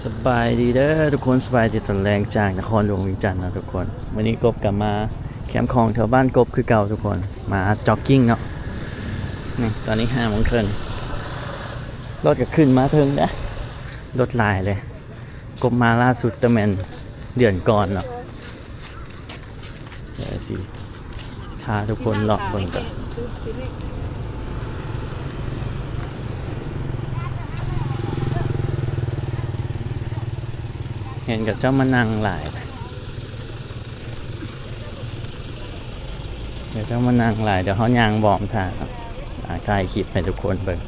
ສະບາຍດີເດີທຸກຄົນ, ສະບາຍດີຕອນແລງຈາກນະຄອນຫຼວງວຽງຈັນເນາະທຸກຄົນ. ມື້ນີ້ກົບກໍມາແຄມຂອງແຖວບ້ານກົບຄືເກົ່າທຸກຄົນ, ມາຈອກກິ້ງເນາະ. ນີ້ຕອນນີ້ຫ້າໂມງເຄິ່ງ, ລົດກໍຂຶ້ນມາເທິງເດ້, ລົດຫຼາຍເລີຍ. ກົບມາລ່າສຸດກໍແມ່ນເດືອນກ່ອນເນາະ. ດຽວຊິພາທຸກຄົນເລາະເບິ່ງກ່ອນ. ເຫັນເຂົາເຈົ້າມານັ່ງຫຼາຍ, ເຂົາເຈົ້າມານັ່ງຫຼາຍ, ດຽວເຮົາຍ່າງອ້ອມຖ້າເນາະ. ອາ ຖ່າຍຄລິບໃຫ້ທຸກຄົນເບິ່ງ.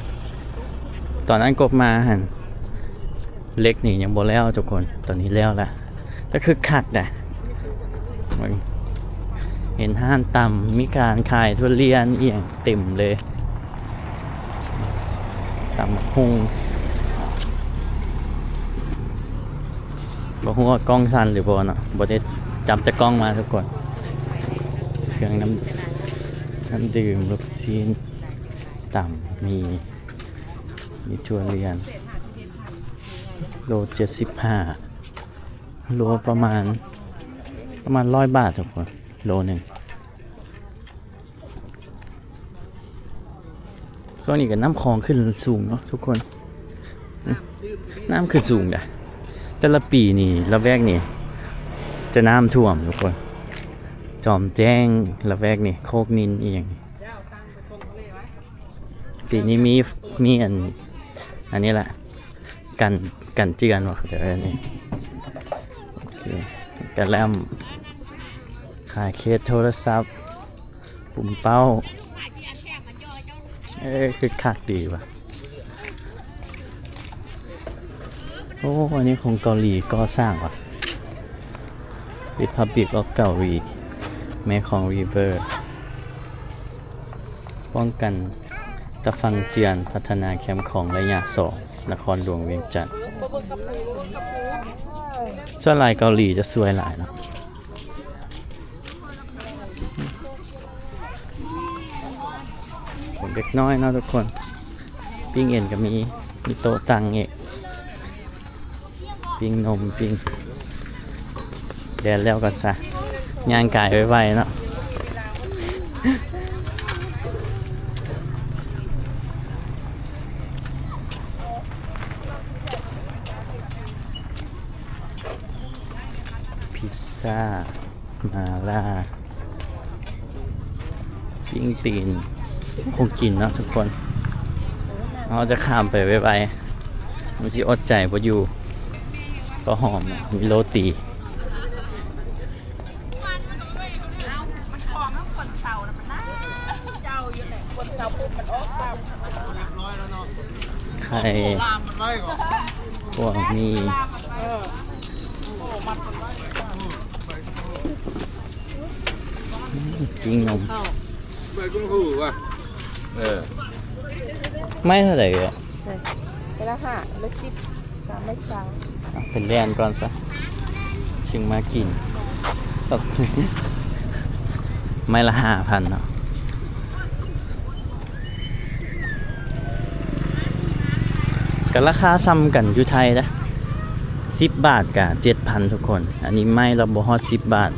ຕອນນັ້ນກົບມາຫັ້ນ ເຫຼັກນີ້ຍັງບໍ່ແລ້ວທຸກຄົນ, ຕອນນີ້ແລ້ວລະ. ແຕ່ຄຶກຄັກນະ, ເບິ່ງ ເຫັນຮ້ານຕຳ, ມີການຂາຍທຸລຽນອີ່ຫຍັງເຕັມເລີຍ, ຕຳບັກຫຸ່ງ. ບໍ່ຮູ້ວ່າກ້ອງສັ່ນຫຼືບໍ່ເນາະ, ບໍ່ໄດ້ຈັບແຕ່ກ້ອງມາທຸກຄົນ. ເຄື່ອງນ້ຳ ນ້ຳດື່ມ, ລູກຊີ້ນ, ຕຳໝີ່, ມີທຸລຽນ. ໂລເຈັດສິບຫ້າ, ໂລປະມານ ປະມານຮ້ອຍບາດທຸກຄົນ, ໂລໜຶ່ງ. ຊ່ວງນີ້ກໍນ້ຳຂອງຂຶ້ນສູງເນາະທຸກຄົນ, ນ້ຳຂຶ້ນສູງເດ້. ແຕ່ລະປີນີ້ລະແວກນີ້ຈະນ້ຳຖ້ວມທຸກຄົນ, ຈອມແຈ້ງລະແວກນີ້, ໂຄກນິນອີ່ຫຍັງ. ປີນີ້ມີ ມີອັນ ອັນນີ້ລະ ກັນ ກັນເຈື່ອນບໍ່ ເຂົາເຈົ້າເອີ້ນນີ້. ໂອເຄ ກະແລັມ ຂາຍເຄສໂທລະສັບ ປຸ້ມເປົ້າ. ເອີ ຄຶກຄັກດີວ່າ. ໂອ້ ອັນນີ້ຂອງເກົາຫຼີກໍ່ສ້າງວ່າ Republic of Gaori Mekong River ປ້ອງກັນຕາຝັ່ງເຈື່ອນ ພັດທະນາແຄມຂອງໄລຍະສອງ ນະຄອນຫຼວງວຽງຈັນ. ສ່ວນຫຼາຍເກົາຫຼີຈະສວຍຫຼາຍເນາະ. ເດັກນ້ອຍເນາະທຸກຄົນ, ປີ້ງເອັນກໍມີ, ມີໂຕະຕັ້ງອີກ, ປີ້ງນົມ, ປີ້ງ ແລ່ນແລ້ວກ່ອນຊະ, ຍ່າງກາຍໄວໆເນາະ. ພິດຊາ ມາລາ ປີ້ງຕີນ ຂອງກິນເນາະທຸກຄົນ. ເຮົາຈະຂ້າມໄປໄວໆ, ມັນຊິອົດໃຈບໍ່ຢູ່. ກໍຫອມເນາະ, ມີໂລຕີ. ໄຂ່ ພວກນີ້ ປີ້ງນົມ ເບີກຸ້ງຫູວ່າ ເອີ ໄມ້ເທົ່າໃດເອີ? ໄມ້ລະຫ້າ ໄມ້ລະສິບ ສາມ ໄມ້ຊາວ. ເອົາ ເພິ່ນແລ່ນກ່ອນຊະ ຈຶ່ງມາກິນ. ໄມ້ລະຫ້າພັນເນາະ. ກໍລາຄາສ່ຳກັນຢູ່ໄທເດ້, ສິບບາດກໍເຈັດພັນທຸກຄົນ. ອັນນີ້ໄມ້ລະບໍ່ຮອດສິບບາດ.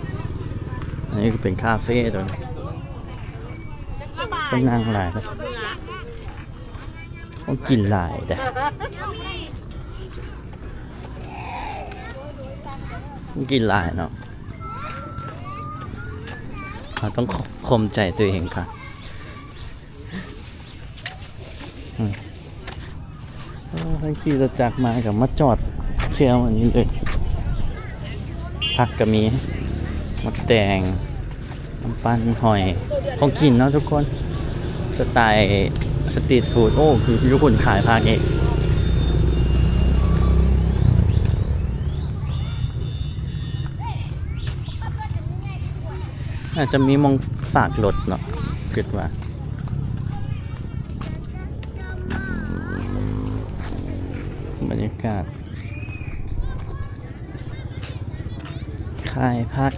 ອັນນີ້ກໍເປັນຄາເຟຕົວນີ້, ຄົນນັ່ງຫຼາຍເດ້. ໂອ້ ກິນຫຼາຍເດ້, ກິນຫຼາຍເນາະ. ເຮົາຕ້ອງ ຄ- ຂົ່ມໃຈຕົວເອງກ່ອນ. ອືມ ໂອ້ ໃຫ້ຂີ່ລົດຈັກມາກໍມາຈອດແຄມອັນນີ້ເລີຍ. ຜັກກໍມີ, ໝາກແຕງ, ນ້ຳປັ່ນ, ຫອຍ, ຂອງກິນເນາະທຸກຄົນ, ສະໄຕສະຕຣີດຟູດ. ໂອ້ ຢູ່ພຸ້ນຂາຍຜັກອີກ. ອາດຈະມີໝ່ອງຝາກລົດເນາະ ຄິດວ່າ. ບັນຍາກາດຂາຍຜັກ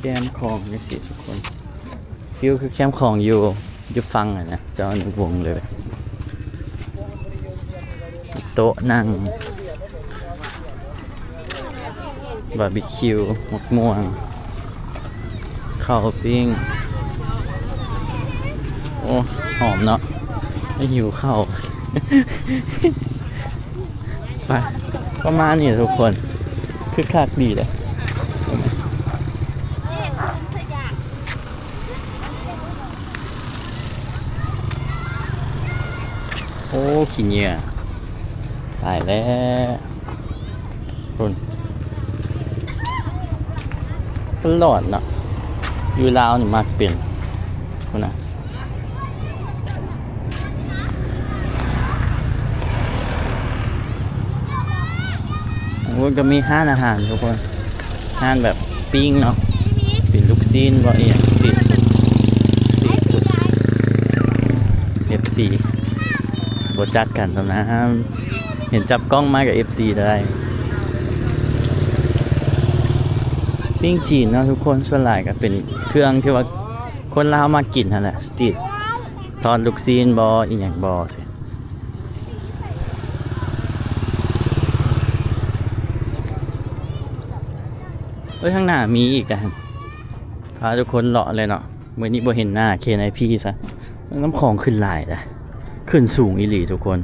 ແຄມຂອງຈັ່ງຊີ້ທຸກຄົນ, ຟີວຄືແຄມຂອງຢູ່ ຢູ່ຝັ່ງຫັ້ນນະ ເຈົ້າອະນຸວົງເລີຍ. ໂຕະນັ່ງ ບາບີຄິວ ໝາກມ່ວງ ເຂົ້າປີ້ງ. ໂອ້ ຫອມເນາະ ຫິວເຂົ້າ. ໄປ ປະມານນີ້ທຸກຄົນ ຄຶກຄັກດີເດ້. ໂອ້ ຂີ້ເຫຍື້ອ ຕາຍແລ້ວ ພຸ້ນ ຕະຫຼອດເນາະ ຢູ່ລາວນີ້ມັກເປັນ ພຸ້ນນະ. ໂອ້ ກໍມີຮ້ານອາຫານທຸກຄົນ ຮ້ານແບບປີ້ງເນາະ ເປັນລູກຊີ້ນບໍ ອີ່ຫຍັງ ສະຕຣີດຟູດ ສະຕຣີດຟູດ. ເອັບຊີ ບໍ່ຈັກກັນສ່ຳນະ ເຫັນຈັບກ້ອງມາກໍເອັບຊີໄດ້. ປີ້ງຈີນເນາະທຸກຄົນ ສ່ວນຫຼາຍກໍເປັນເຄື່ອງທີ່ວ່າຄົນລາວມັກກິນຫັ້ນແຫຼະ ສະຕຣີດ ທອດລູກຊີ້ນບໍ ອີ່ຫຍັງບໍຊີ້. ເອີຍ ທາງໜ້າມີອີກນະ ພາທຸກຄົນເລາະເລີຍເນາະ. ມື້ນີ້ບໍ່ເຫັນໜ້າ ເຄເອັນໄອພີ ຊະ ນ້ຳຂອງຂຶ້ນຫຼາຍນະ ຂຶ້ນສູງອີ່ຫຼີທຸກຄົນ.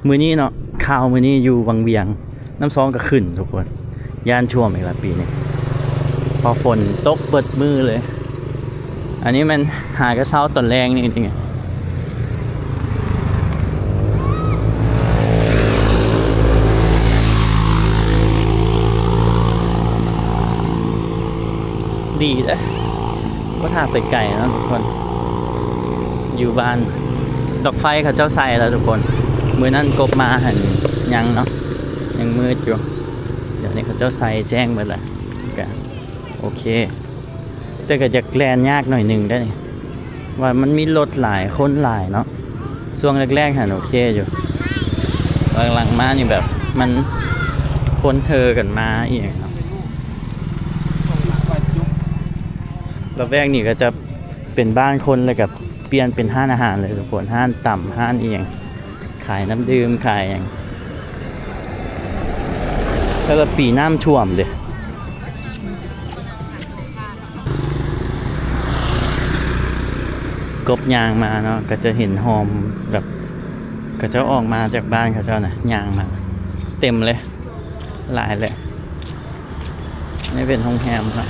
ມື້ນີ້ເນາະ ຂ່າວມື້ນີ້ຢູ່ວັງວຽງ ນ້ຳຊອງກໍຂຶ້ນທຸກຄົນ ຢ້ານຖ້ວມອີກແລ້ວປີນີ້ ເພາະຝົນຕົກເບິດມື້ເລີຍ. ອັນນີ້ແມ່ນຫາກະເຊົ້າຕອນແລງນີ້ຕິ ດີເດ້ ບໍ່ຖ້າໄປໄກເນາະທຸກຄົນ ຢູ່ບ້ານ ດອກໄຟເຂົາເຈົ້າໃສ່ແລ້ວທຸກຄົນ. ມື້ນັ້ນກົບມາຫັ້ນຍັງເນາະ ຍັງມືດຢູ່ ດຽວນີ້ເຂົາເຈົ້າໃສ່ແຈ້ງເບິດແລ້ວ ກະໂອເຄ ແຕ່ກໍຢາກແລ່ນຍາກໜ້ອຍໜຶ່ງເດ້ ວ່າມັນມີລົດຫຼາຍ ຄົນຫຼາຍເນາະ. ຊ່ວງແລກໆຫັ້ນໂອເຄຢູ່ ຫຼັງໆມານີ້ແບບມັນຄົນເຮີກັນມາອີ່ຫຍັງເນາະ. ລະແວກນີ້ກໍຈະເປັນບ້ານຄົນ ແລ້ວກໍປ່ຽນເປັນຮ້ານອາຫານເລີຍທຸກຄົນ ຮ້ານຕຳ ຮ້ານອີ່ຫຍັງ ຂາຍນ້ຳດື່ມ ຂາຍຫຍັງ. ແລ້ວກໍປີນ້ຳຖ້ວມເດ້ ກົບຍ່າງມາເນາະ ກໍຈະເຫັນຮ່ອມ ແບບເຂົາເຈົ້າອອກມາຈາກບ້ານເຂົາເຈົ້ານະ ຍ່າງມາເຕັມເລີຍ ຫຼາຍເລີຍ. ນີ້ເປັນໂຮງແຮມເນາະ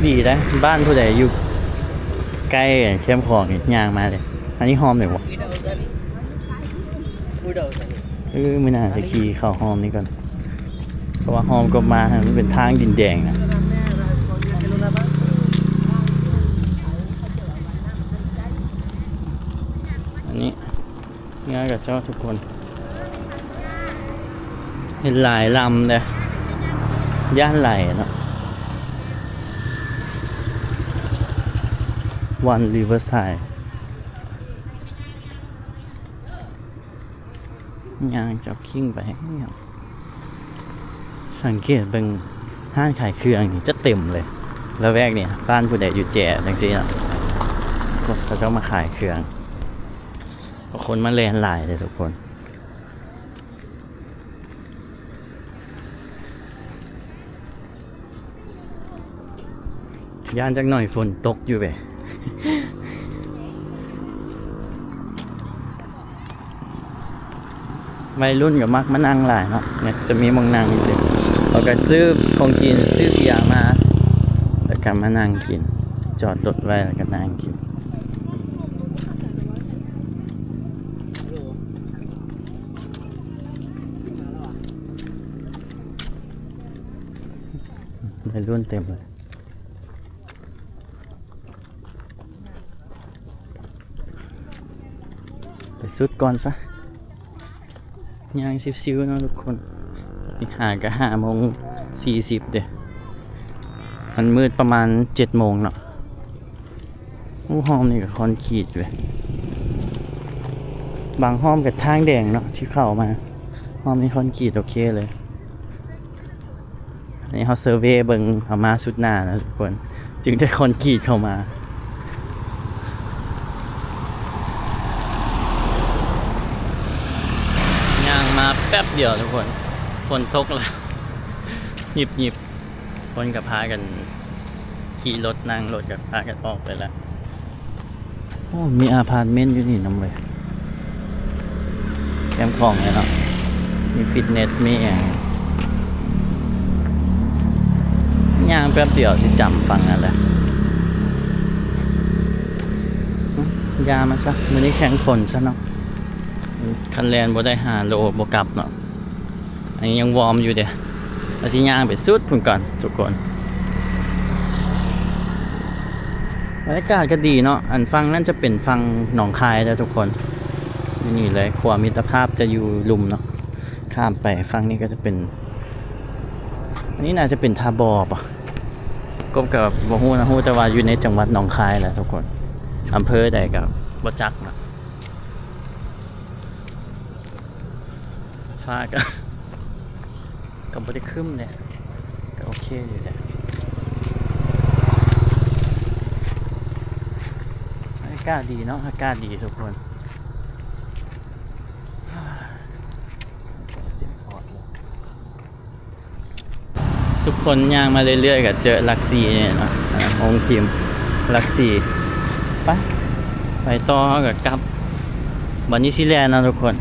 ດີເດ້ ບ້ານຜູ້ໃດຢູ່ໃກ້ແຄມຂອງນີ້ ຍ່າງມາເລີຍ. ອັນນີ້ຮ່ອມນີ້ບໍ່? ເອີ ມື້ໜ້າຈະຂີ່ເຂົ້າຮ່ອມນີ້ກ່ອນ ເພາະວ່າຮ່ອມກໍມາ ມັນເປັນທາງດິນແດງນະ. ອັນນີ້ ເຮືອເຂົາເຈົ້າທຸກຄົນ ເຫັນຫຼາຍລຳເດ້ ຢ້ານໄຫຼເນາະ. ວັນຣີເວີຊາຍ ຍ່າງຈັອກກິ້ງໄປ ສັງເກດເບິ່ງຮ້ານຂາຍເຄື່ອງນີ້ຈະເຕັມເລີຍ ລະແວກນີ້ ບ້ານຜູ້ໃດຢູ່ແຈຈັ່ງຊີ້ເນາະ ເຂົາເຈົ້າມາຂາຍເຄື່ອງ ເພາະຄົນມາແລ່ນຫຼາຍເດ້ທຸກຄົນ. ຢ້ານຈັກໜ້ອຍຝົນຕົກຢູ່ເວີຍ. ໄວລຸ້ນກໍມັກມານັ່ງຫຼາຍເນາະ ເນຍ ຈະມີໝ່ອງນັ່ງຢູ່ເດ. ເຂົາກໍຊື້ຂອງກິນ ຊື້ເບຍມາ ແລ້ວກໍມານັ່ງກິນ ຈອດລົດໄວ້ ແລ້ວກໍນັ່ງກິນ. ໄວລຸ້ນເຕັມເລີຍ ໄປສຸດກ່ອນຊະ ຍ່າງຊິວໆເນາະທຸກຄົນ. ນີ້ຫາກະຫ້າໂມງສີ່ສິບເດ້ ມັນມືດປະມານເຈັດໂມງເນາະ. ໂອ້ ຮ່ອມນີ້ກໍຄອນກຣີດເວີຍ ບາງຮ່ອມກໍທາງແດງເນາະ ທີ່ເຂົ້າມາ ຮ່ອມນີ້ຄອນກຣີດໂອເຄເລີຍ. ອັນນີ້ເຮົາເຊີເວເບິ່ງ ເຮົາມາສຸດໜ້ານະທຸກຄົນ ຈຶ່ງໄດ້ຄອນກຣີດເຂົ້າມາ. ຍ່າງມາແປັບດຽວທຸກຄົນ ຝົນຕົກແລ້ວ ຫຍິບໆ ຄົນກໍພາກັນຂີ່ລົດ ນັ່ງລົດກໍພາກັນອອກໄປແລ້ວ. ໂອ້ ມີອາພາດເມັນຢູ່ນີ້ນຳເວີຍ ແຄມຂອງເລີຍເນາະ ມີຟິດເນັດ ມີຫຍັງ ຍ່າງແປັບດຽວຊິຈຳຝັ່ງນັ້ນແຫຼະ. ຢ່າມາຊະ ມື້ນີ້ແຂ່ງຝົນຊະເນາະ ຄັນແລ່ນບໍ່ໄດ້ຫ້າໂລບໍ່ກັບເນາະ. ອັນນີ້ຍັງວອມຢູ່ເດ້ ວ່າຊິຍ່າງໄປສຸດພຸ້ນກ່ອນທຸກຄົນ. ບັນຍາກາດກໍດີເນາະ ອັນຝັ່ງນັ້ນຈະເປັນຝັ່ງໜອງຄາຍເດີ້ທຸກຄົນ ຢູ່ນີ້ເລີຍ ຂົວມິດຕະພາບຈະຢູ່ລຸ່ມເນາະ ຂ້າມໄປຝັ່ງນີ້ກໍຈະເປັນ ອັນນີ້ໜ້າຈະເປັນທ່າບໍ່ປະ ກົບກໍບໍ່ຮູ້ນະ ຮູ້ແຕ່ວ່າຢູ່ໃນຈັງຫວັດໜອງຄາຍແຫຼະທຸກຄົນ ອຳເພີໃດກໍບໍ່ຈັກເນາະ. ຟ້າກໍ ກໍບໍ່ໄດ້ຄຶ້ມເດ້ ກໍໂອເຄຢູ່ແຫຼະ. ອາກາດດີເນາະ ອາກາດດີທຸກຄົນ. ທຸກຄົນຍ່າງມາເລື້ອຍໆ ກໍເຈີຫຼັກສີ່ນີ້ເນາະ ໂຮງພິມຫຼັກສີ່. ໄປ ໄປຕໍ່ ເຮົາກໍກັບ ບັດນີ້ຊິແລ່ນເນາະທຸກຄົນ.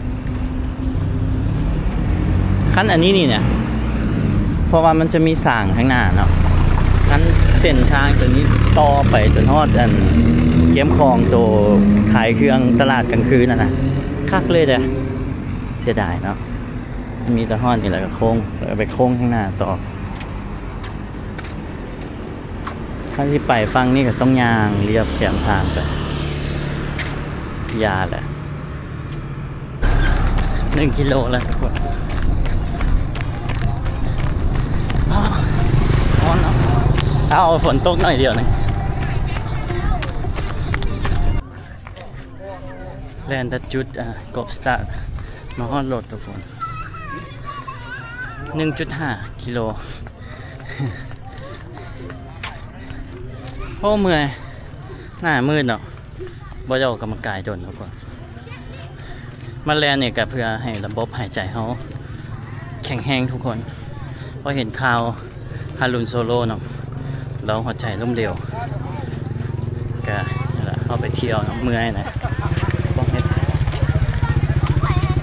ຄັນອັນນີ້ນີ້ນະ ເພາະວ່າມັນຈະມີສາງຂ້າງໜ້າເນາະ ຄັນເສັ້ນທາງໂຕນີ້ຕໍ່ໄປຈົນຮອດອັນແຄມຂອງ ໂຕຂາຍເຄື່ອງຕະຫຼາດກາງຄືນຫັ້ນນະ ຄັກເລີຍເດ້. ເສຍດາຍເນາະ ມີແຕ່ຮອດນີ້ແລ້ວກໍໂຄ້ງ ແລ້ວກໍໄປໂຄ້ງຂ້າງໜ້າຕໍ່. ຄັນຊິໄປຝັ່ງນີ້ກໍຕ້ອງຍ່າງລຽບແຄມທາງໄປ ຢ່າແຫຼະ ໜຶ່ງກິໂລແລ້ວທຸກຄົນ. ຮ້ອນເນາະ ເອົາ ຝົນຕົກໜ້ອຍດຽວໜຶ່ງ. ແລ່ນແຕ່ຈຸດ ເອີ ກົບສະຕາດ ມາຮອດລົດທຸກຄົນ ໜຶ່ງຈຸດຫ້າກິໂລ. ໂອ້ ເມື່ອຍ ໜ້າມືດເນາະ ບໍ່ໄດ້ອອກກຳລັງກາຍດົນທຸກຄົນ. ມາແລ່ນນີ້ກໍເພື່ອໃຫ້ລະບົບຫາຍໃຈເຮົາແຂງແຮງທຸກຄົນ ເພາະເຫັນຂ່າວ ຮາລຸນໂຊໂລເນາະ ລາວຫົວໃຈລົ້ມເຫຼວ ກະນັ້ນແຫຼະ ເຮົາໄປທ່ຽວເນາະ ເມື່ອຍນະ ຕ້ອງເຮັດ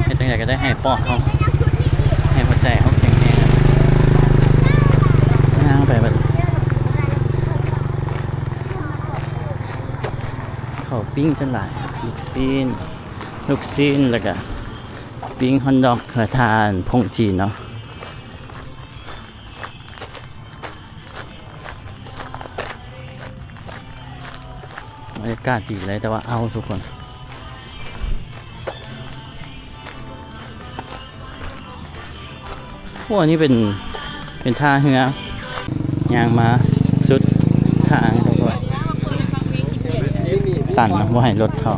ເຮັດຈັ່ງໃດກໍໄດ້ໃຫ້ປອດເຮົາ ໃຫ້ຫົວໃຈເຮົາແຂງແຮງ ຍ່າງໄປບັດ ເຂົາປີ້ງກັນຫຼາຍ ລູກຊີ້ນ ລູກຊີ້ນ ແລ້ວກະປີ້ງຮອດດອກ ແລ້ວທານຜົງຈີນເນາະ. ບັນຍາກາດດີເລີຍ ແຕ່ວ່າເອົ້າທຸກຄົນ ໂອ້ ອັນນີ້ເປັນ ເປັນທ່າເຮືອ ຍ່າງມາສຸດທາງທຸກຄົນ ຕັນເນາະ ບໍ່ໃຫ້ລົດເຂົ້າ.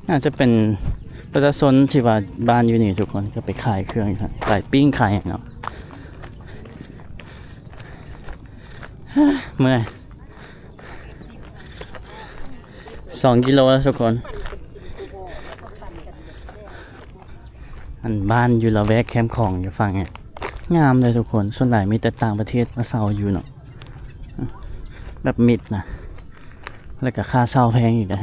ໜ້າຈະເປັນປະຊາຊົນທີ່ວ່າບ້ານຢູ່ນີ້ທຸກຄົນ ກໍໄປຂາຍເຄື່ອງ ຂາຍປີ້ງຂາຍຫຍັງເນາະ. ເມື່ອຍ ສອງກິໂລແລ້ວທຸກຄົນ. ອັນບ້ານຢູ່ລະແວກແຄມຂອງຢູ່ຝັ່ງນີ້ ງາມເລີຍທຸກຄົນ ສ່ວນຫຼາຍມີແຕ່ຕ່າງປະເທດມາເຊົ່າຢູ່ເນາະ ແບບມິດນະ ແລ້ວກໍຄ່າເຊົ່າແພງອີກເດ້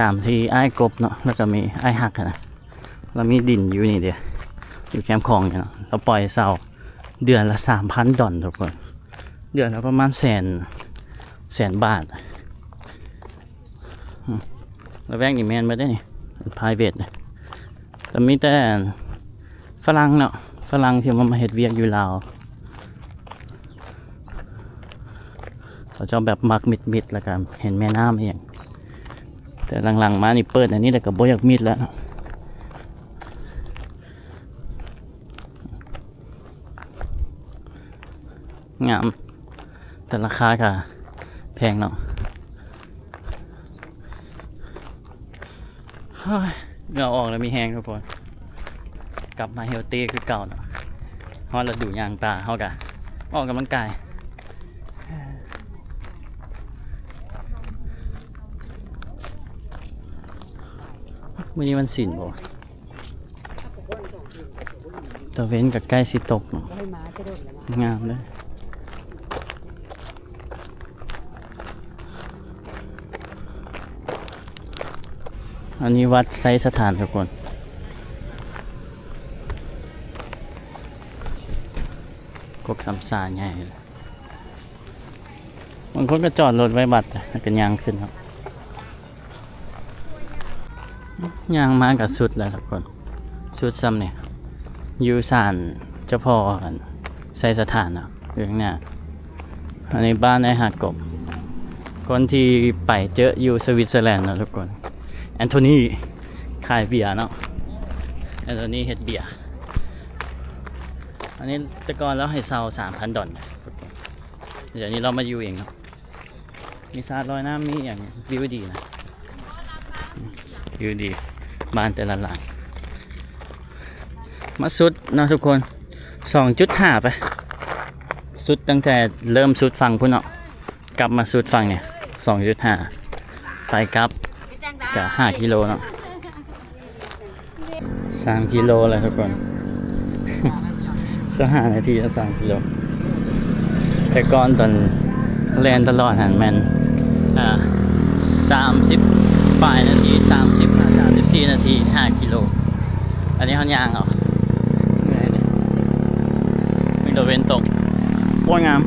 ຕາມທີ່ອ້າຍກົບເນາະ ແລ້ວກໍມີອ້າຍຮັກຫັ້ນນະ ລາວມີດິນຢູ່ນີ້ເດ້ ຢູ່ແຄມຂອງນີ້ເນາະ ລາວປ່ອຍເຊົ່າເດືອນລະສາມພັນດອນທຸກຄົນ ເດືອນລະປະມານແສນ ແສນບາດ. ອືມ ລະແວກນີ້ແມ່ນເບິດເດ້ນີ້ private ເດ້ ແຕ່ມີແຕ່ຝຣັ່ງເນາະ ຝຣັ່ງທີ່ວ່າມາເຮັດວຽກຢູ່ລາວ ເຂົາເຈົ້າແບບມັກມິດໆ ແລ້ວກໍເຫັນແມ່ນ້ຳອີ່ຫຍັງ ແຕ່ຫຼັງໆມານີ້ເປີດອັນນີ້ແລ້ວກໍບໍ່ຢາກມິດແລ້ວເນາະ. ງາມ ແຕ່ລາຄາກໍແພງເນາະ. ເຮີ້ຍ ເຫື່ອອອກແລ້ວມີແຮງທຸກຄົນ ກັບມາເຮວຕີຄືເກົ່າເນາະ. ຮອດລະດູຍ່າງປ່າ ເຮົາກະອອກກຳລັງກາຍ. ມື້ນີ້ວັນສິນບໍ່? ຕາເວັນກໍໃກ້ຊິຕົກເນາະ ງາມເດ້. ອັນນີ້ວັດໄຊສະຖານທຸກຄົນ ກົກສາມຊາໃຫຍ່. ບາງຄົນກໍຈອດລົດໄວ້ວັດ ແລ້ວກໍຍ່າງຂຶ້ນເນາະ. ຍ່າງມາກໍສຸດແລ້ວທຸກຄົນ ສຸດຊ່ຳນີ້ ຢູ່ສານເຈົ້າພໍ່ອັນໄຊສະຖານເນາະ ຢູ່ຂ້າງໜ້າ. ອັນນີ້ບ້ານອ້າຍຮັກກົບ ຄົນທີ່ໄປເຈີຢູ່ສະວິດເຊີແລນເນາະທຸກຄົນ. ແອນໂທນີຂາຍເບຍເນາະ ແອນໂທນີເຮັດເບຍ. ອັນນີ້ແຕ່ກ່ອນລາວໃຫ້ເຊົ່າສາມພັນດອນ ດຽວນີ້ລາວມາຢູ່ເອງເນາະ. ມີສະຫຼອຍນ້ຳ ມີຫຍັງ ວິວດີນະ ວິວດີ. ບ້ານແຕ່ລະຫຼັງ ມາສຸດເນາະທຸກຄົນ ສອງຈຸດຫ້າ ໄປ ສຸດຕັ້ງແຕ່ເລີ່ມສຸດຝັ່ງພຸ້ນເນາະ ກັບມາສຸດຝັ່ງນີ້ ສອງຈຸດຫ້າ ໄປກັບກະຫ້າກິໂລເນາະ. ສາມກິໂລແລ້ວທຸກຄົນ ຊາວຫ້ານາທີແລ້ວ ສາມກິໂລ. ແຕ່ກ່ອນຕອນແລ່ນຕະຫຼອດຫັ້ນແມ່ນ ອ່າ ສາມສິບປາຍນາທີ ສາມສິບຫາສາມສິບສີ່ນາທີ ຫ້າກິໂລ. ອັນນີ້ເຮົາຍ່າງເອົາ ເມື່ອຍເດ້ ມີຕາເວັນຕົກ ໂອ້ຍ ງາມ.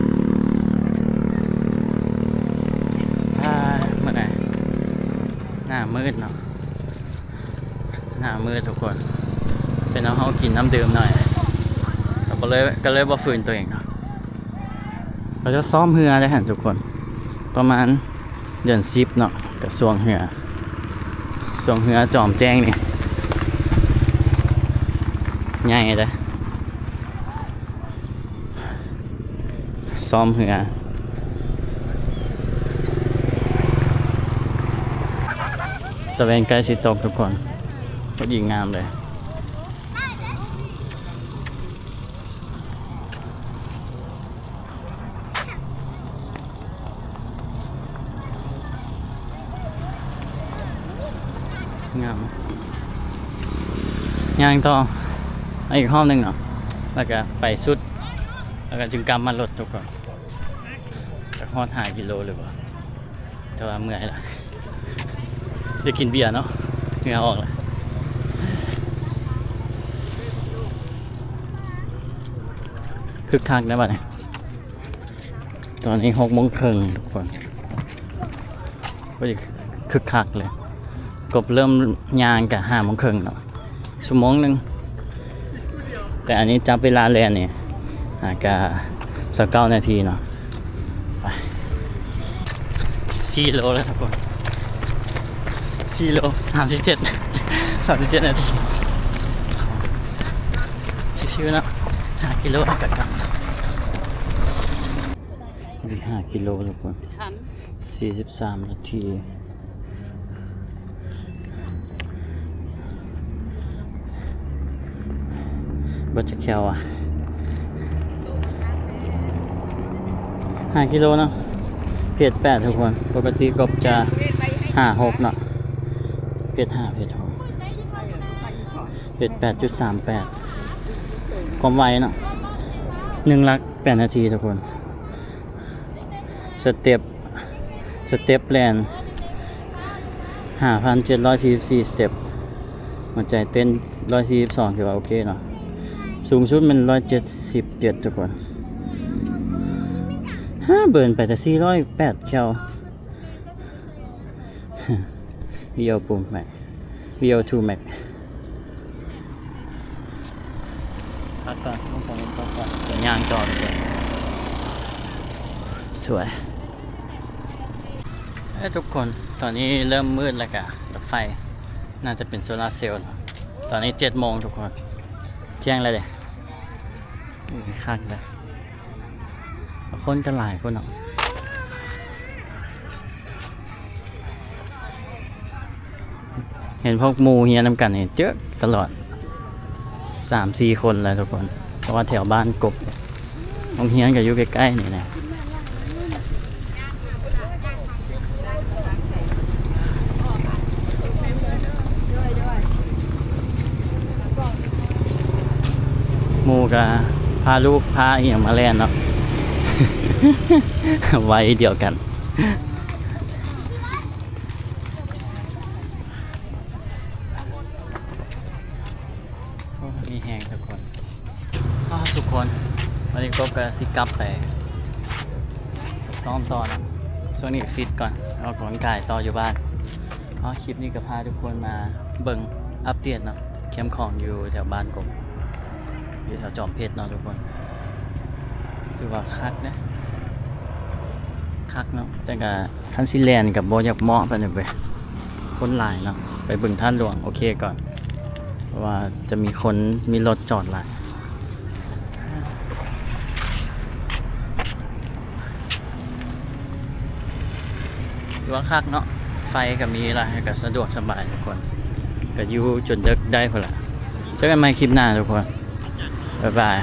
ອ່າ ມື້ນີ້ໜ້າມືດເນາະ ໜ້າມືດທຸກຄົນ ເປັນນຳເຮົາກິນນ້ຳດື່ມໜ້ອຍ ກໍບໍ່ເລີຍ ກໍເລີຍບໍ່ຝືນຕົວເອງເນາະ. ເຂົາຈະຊ້ອມເຮືອໄດ້ຫັ້ນທຸກຄົນ ປະມານເດືອນສິບເນາະ ກະຊ່ວງເຮືອ ຊ່ວງເຮືອຈອມແຈ້ງນີ້ ໃຫຍ່ເດ້. ຊ້ອມເຮືອ ຕາເວັນໃກ້ຊິຕົກທຸກຄົນ ພໍດີງາມເລີຍ ງາມ. ຍ່າງຕໍ່ອີກຮອບໜຶ່ງເນາະ ແລ້ວກະໄປສຸດ ແລ້ວກະຈຶ່ງກັບມາລົດທຸກຄົນ. ຈັກຮອດຫ້າກິໂລຫຼືບໍ່ ແຕ່ວ່າເມື່ອຍລະ ຢາກກິນເບຍເນາະ ເຫື່ອອອກລະ. ຄຶກຄັກນະບັດນີ້ ຕອນນີ້ຫົກໂມງເຄິ່ງທຸກຄົນ ພໍດີຄຶກຄັກເລີຍ. ກົບເລີ່ມຍ່າງກະຫ້າໂມງເຄິ່ງເນາະ ຊົ່ວໂມງໜຶ່ງ ແຕ່ອັນນີ້ຈັບເວລາແລ່ນນີ້ ອ່າ ກະຊາວເກົ້ານາທີເນາະ. ໄປ ສີ່ໂລແລ້ວທຸກຄົນ ສີ່ໂລ ສາມສິບເຈັດ ສາມສິບເຈັດນາທີ ຊິວໆເນາະ ຫ້າກິໂລແລ້ວກະກັບ ນີ້ຫ້າກິໂລທຸກຄົນ ສີ່ສິບສາມນາທີ. ບໍ່ຈັກແຄວວ່າ ຫ້າກິໂລເນາະ ເພຈແປດທຸກຄົນ ປົກກະຕິກົບຈະຫ້າຫົກເນາະ ເພຈຫ້າ ເພຈຫົກ ເພຈແປດຈຸດສາມແປດ ຄວາມໄວເນາະ ໜຶ່ງຫຼັກແປດນາທີທຸກຄົນ. ສະເຕັບ ສະເຕັບແລ່ນ ຫ້າພັນເຈັດຮ້ອຍສີ່ສິບສີ່ສະເຕັບ ຫົວໃຈເຕັ້ນຮ້ອຍສີ່ສິບສອງ ຖືວ່າໂອເຄເນາະ ສູງສຸດແມ່ນຮ້ອຍເຈັດສິບເຈັດທຸກຄົນ. ຫາ ເບີນໄປແຕ່ສີ່ຮ້ອຍແປດແຄວ ວີໂອ ໂປຣ ແມັກ ວີໂອ ທູ ແມັກ ພັກກ່ອນ ຕ້ອງໄປພັກກ່ອນ ໄປຍ່າງຕໍ່ທຸກຄົນ ສວຍ. ເອີ ທຸກຄົນ ຕອນນີ້ເລີ່ມມືດແລ້ວກະ ລົດໄຟ ໜ້າຈະເປັນໂຊລາເຊວເນາະ. ຕອນນີ້ເຈັດໂມງທຸກຄົນ ທ່ຽງແລ້ວເດ້ ເອີ ຄັກເດ້. ຄົນກໍຫຼາຍພຸ້ນເນາະ. ເຫັນພວກໝູ່ຮຽນນຳກັນນີ້ເຈີຕະຫຼອດ ສາມສີ່ຄົນແລ້ວທຸກຄົນ ເພາະວ່າແຖວບ້ານກົບ ໂຮງຮຽນກໍຢູ່ໃກ້ໆນີ້ນະ. ໝູ່ກໍພາລູກພາອີ່ຫຍັງມາແລ່ນເນາະ ໄວດຽວກັນ. ໂອ້ ມີແຮງທຸກຄົນ. ອ້າ ທຸກຄົນ ວັນນີ້ກົບກໍຊິກັບໄປຊ້ອມຕໍ່ນະ. ຊ່ວງນີ້ຟິດກ່ອນ ອອກກຳລັງກາຍຕໍ່ຢູ່ບ້ານ. ເອົາ ຄລິບນີ້ກໍພາທຸກຄົນມາເບິ່ງອັບເດດເນາະ ແຄມຂອງຢູ່ແຖວບ້ານກົບ ຢູ່ແຖວຈອມເພັດເນາະທຸກຄົນ. ຖືວ່າຄັກເດ້ ຄັກເນາະ ແຕ່ກໍ ຄັນຊິແລ່ນກໍບໍ່ຢາກເໝາະປານໃດເວີຍ ຄົນຫຼາຍເນາະ. ໄປເບິ່ງທາດຫຼວງໂອເຄກ່ອນ ເພາະວ່າຈະມີຄົນ ມີລົດຈອດຫຼາຍ. ຖືວ່າຄັກເນາະ ໄຟກໍມີລະ ກໍສະດວກສະບາຍທຸກຄົນ ກໍຢູ່ຈົນເດິກໄດ້ພຸ້ນລະ. ເຈີກັນໃໝ່ຄລິບໜ້າທຸກຄົນ ບາຍບາຍ.